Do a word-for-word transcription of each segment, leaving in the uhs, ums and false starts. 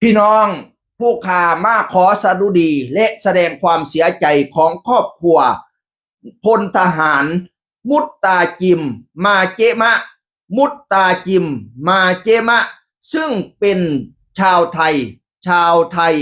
พี่น้องผู้ข่ามาขอสดุดีและแสดงความเสียใจของครอบครัวพลทหารมุตตาจิมมาเจมะ มุตตาจิมมาเจมะ ซึ่งเป็นชาวไทย ชาวไทย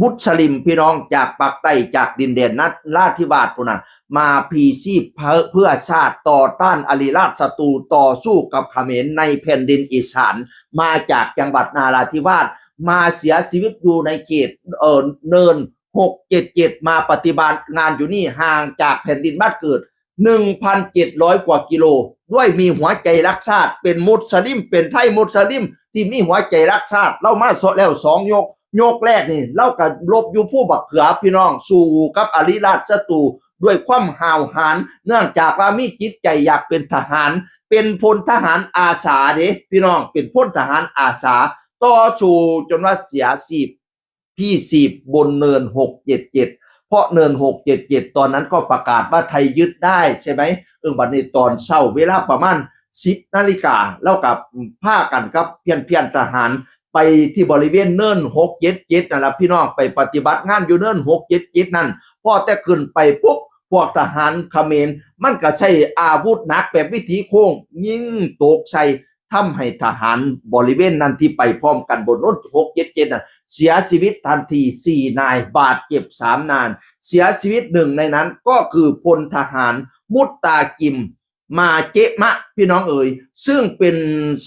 มุสลิมพี่น้องจากปากใต้จากดินแดนนราธิวาสพุ้นนะมาพีชีพเพื่อเพื่อชาติต่อต้านอริราชศัตรูต่อสู้กับเขมรในแผ่นดินอีสาน มาจากจังหวัดนาราธิวาสมาเสียชีวิตอยู่ในเขตเอ่อเนินหกเจ็ดเจ็ดมาปฏิบัติงานอยู่นี่ห่างจากแผ่นดินบ้านเกิด หนึ่งพันเจ็ดร้อยกว่ากิโล ด้วยมีหัวใจรักชาติ เป็นมุสลิม เป็นไทยมุสลิมที่มีหัวใจรักชาติ เรามาสแล้วสองยก ยกแรกนี่เราก็ลบอยู่ภูบักเขือพี่น้องสู้กับอริราชศัตรูด้วยความห้าวหาญ เนื่องจากว่ามีจิตใจอยากเป็นทหาร เป็นพลทหารอาสาเด้พี่น้องเป็นพลทหารอาสา ต่อสู้จนว่าเสียชีพ พี่สิบบนเนินหกเจ็ดเจ็ด เพราะเนินหกเจ็ดเจ็ดตอนนั้นก็ประกาศว่าไทยยึดได้ใช่ไหมเออบัดนี้ตอนเช้าเวลาประมาณสิบนาฬิกาเรากับพากันกับเพียนเพียนทหารไปที่บริเวณเนินหกเจ็ดเจ็ดนั่นแหละพี่น้องไปปฏิบัติงานอยู่เนินหกเจ็ดเจ็ดนั่นพอแต่ขึ้นไปปุ๊บพวกทหารเขมรมันก็ใช้อาวุธหนักแบบวิถีโค้งยิงตกใส่ ทำให้ทหารบริเวณนั้นที่ไปพร้อมกันบนรถหกเจ็ดเจ็ดนะเสียชีวิตทันทีสี่นายบาดเจ็บสามนายเสียชีวิตหนึ่งในนั้นก็คือพลทหารมุตตากิมมาเจมะพี่น้องเอ๋ยซึ่งเป็น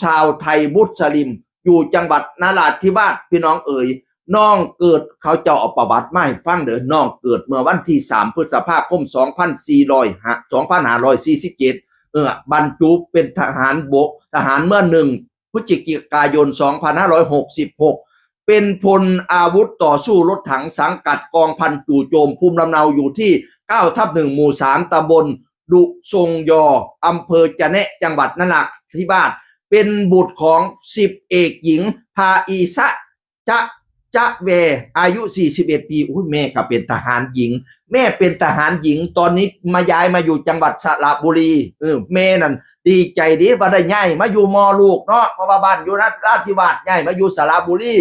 ชาวไทยมุสลิมอยู่จังหวัดนราธิวาสพี่น้องเอ๋ยน้องเกิดเขาเจ้าเอาประวัติมาให้ฟังเด้อน้องเกิดเมื่อวันที่สามพฤษภาคมสองพันสี่ร้อยห้าสองพันห้าร้อยสี่สิบเจ็ด เออบรรจุเป็นทหารบกทหารเมื่อหนึ่งพฤศจิกายนสองพันห้าร้อยหกสิบหกเป็นพลอาวุธต่อสู้รถถังสังกัดกองพันจู่โจมภูมิลำเนาอยู่ที่เก้าทับหนึ่งหมู่สามตำบลดุซงยออำเภอจะแนะจังหวัดนราธิวาสเป็นบุตรของสิบเอกหญิงพาอีสะ จะจะแวอายุสี่สิบเอ็ดปีอุ้ยแม่ก็เป็นทหารหญิง แม่เป็นทหารหญิงตอนนี้มาย้ายมาอยู่จังหวัดสระบุรีเออแม่นั่นดีใจดีว่าได้ย้ายมาอยู่มอลูกเนาะเพราะว่าบ้านอยู่นราธิวาสย้ายมาอยู่สระบุรี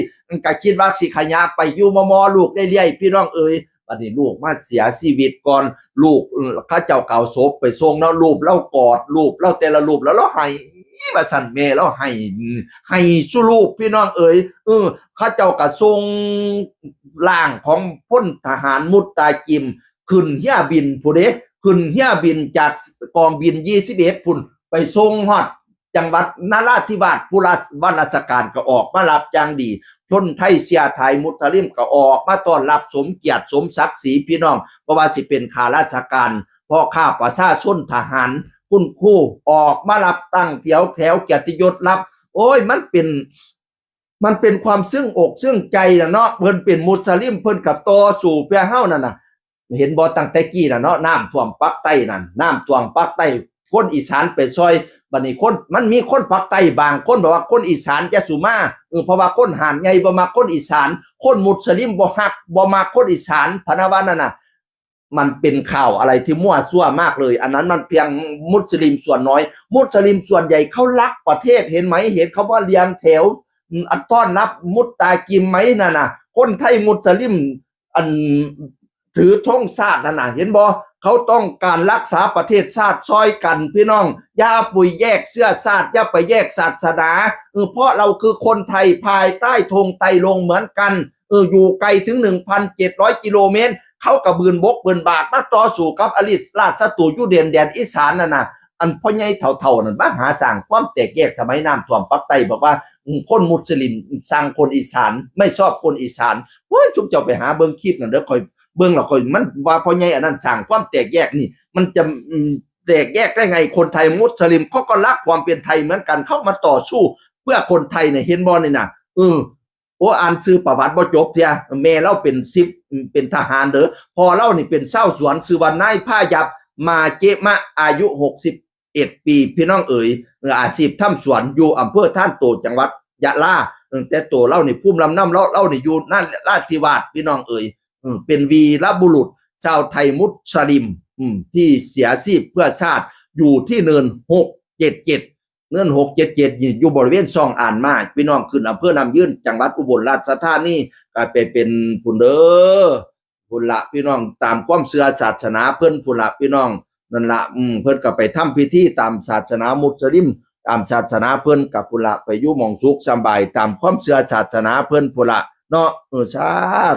ก็คิดว่าสิขยับไปอยู่มอมอลูกได้เรื่อยพี่น้องเอ๋ยบัดนี้ลูกมาเสียชีวิตก่อนลูกเขาเจ้าเก่าศพไปส่งเนาะรูปเล่ากอดรูปเล่าแต่ละรูปแล้วเล่าไห้ ว่าสั่นแม่แล้วให้ให้สุลูกพี่น้องเอ๋ยเออเขาเจ้ากะส่งร่างของพลทหารมุตตาจิมขึ้นเฮียบินผู้เด้ขึ้นเฮียบินจากกองบินยี่สิบเอ็ดพุ้นไปส่งฮอดจังหวัดนราธิวาสผู้ราชวันราชการก็ออกมารับอย่างดีคนไทยเสียไทยมุสลิมก็ออกมาต้อนรับสมเกียรติสมศักดิ์ศรีพี่น้องเพราะว่าสิเป็นข้าราชการพ่อข้าประชาชนทหารคุณครูออกมารับตั้งแถวแถวเกียรติยศรับโอ้ยมันเป็นมันเป็นความซึ้งอกซึ้งใจนะเนาะเพิ่นเป็นมุสลิมเพิ่นกับต่อสู้เพื่อเฮานั่นน่ะเห็นบ่ตั้งแต่กี้น่ะเนาะน้ำท่วมปักใต้นั่นน้ำท่วมปักใต้คนอีสานไปซอยบัดนี้คนมันมีคนปักใต้บางคนบอกว่าคนอีสานจะสุมาเออเพราะว่าคนหาดใหญ่บ่มาคนอีสานคนมุสลิมบ่ฮักบ่มาคนอีสานพะนะว่านั่นน่ะ มันเป็นข่าวอะไรที่มั่วซั่วมากเลย อันนั้นมันเพียงมุสลิมส่วนน้อย มุสลิมส่วนใหญ่เขารักประเทศเห็นไหม เห็นเขาว่าเรียงแถวอันต้อนรับมุตตากิมไหมนั่นน่ะ คนไทยมุสลิมอันถือธงชาตินั่นน่ะ เห็นบ่เขาต้องการรักษาประเทศชาติซอยกันพี่น้อง อย่าไปแยกเสื้อชาติอย่าไปแยกศาสนาเออเพราะเราคือคนไทยภายใต้ธงไตรรงค์เหมือนกัน เอออยู่ไกลถึงหนึ่งพันเจ็ดร้อยกิโลเมตร เขากะบืนบกบืนบาดมาต่อสู้กับอริราชศัตรูอยู่เด่นแดนอีสานนั่นน่ะ อันพ่อใหญ่เฒ่าๆนั่นมาหาสร้างความแตกแยกสมัยน้ำท่วมปักใต้บอกว่าอืมคนมุสลิมสั่งคนอีสานไม่ชอบคนอีสานโอ้ยชุมเจ้าไปหาเบิ่งคลิปนั่นเด้อคอยเบิ่งแล้วคอยมันว่าพ่อใหญ่อันนั้นสร้างความแตกแยกนี่มันจะอืมแตกแยกได้ไงคนไทยมุสลิมเขาก็รักความเป็นไทยเหมือนกันเข้ามาต่อสู้เพื่อคนไทยเนี่ยเห็นบ่นี่นะเออ โอ้อ่านชื่อประวัติบ่จบเทียแม่เล่าเป็นสิบเป็นทหารเด้อพ่อเล่านี่เป็นเศร้าสวนชื่อว่านายพายับมาเจมะอายุหกสิบเอ็ดปีพี่น้องเอ๋ยอาชีพทำสวนอยู่อำเภอท่านโตจังหวัดยะลาแต่โตเล่านี่ภูมิลำน้ำเล่าเล่านี่อยู่นั่นราชทิวาสพี่น้องเอ๋ยเป็นวีรบุรุษชาวไทยมุสลิมที่เสียชีพเพื่อชาติอยู่ที่เนินหกเจ็ดเจ็ด เงินหกเจ็ดเจ็ดนี่อยู่บริเวณซ่องอ่านมา พี่น้องขึ้นอำเภอน้ำยืน จังหวัดอุบลราชธานี ก็ไปเป็นพุ้นเด้อ พุ้นละพี่น้อง ตามความเชื่อศาสนาเพิ่นพุ้นละพี่น้อง นั่นละ อืม เพิ่นก็ไปทำพิธีตามศาสนามุสลิม ตามศาสนาเพิ่นก็พุ้นละ ไปอยู่หม่องสุขสำบาย ตามความเชื่อศาสนาเพิ่นพุ้นละเนาะ เออ สา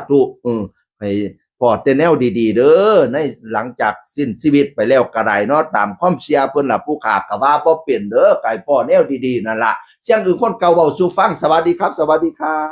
ธุ เออ ให้พ้อแต่แนวดีๆ เด้อ ในหลังจากสิ้นชีวิตไปแล้วก็ได้เนาะ ตามความเชื่อเพิ่นละ ผู้ข้าก็ว่าบ่เป็นเด้อ ก็ให้พ้อแนวดีๆ นั่นละ เสียงคือคนเก่าเว้าสู่ฟัง สวัสดีครับ สวัสดีครับ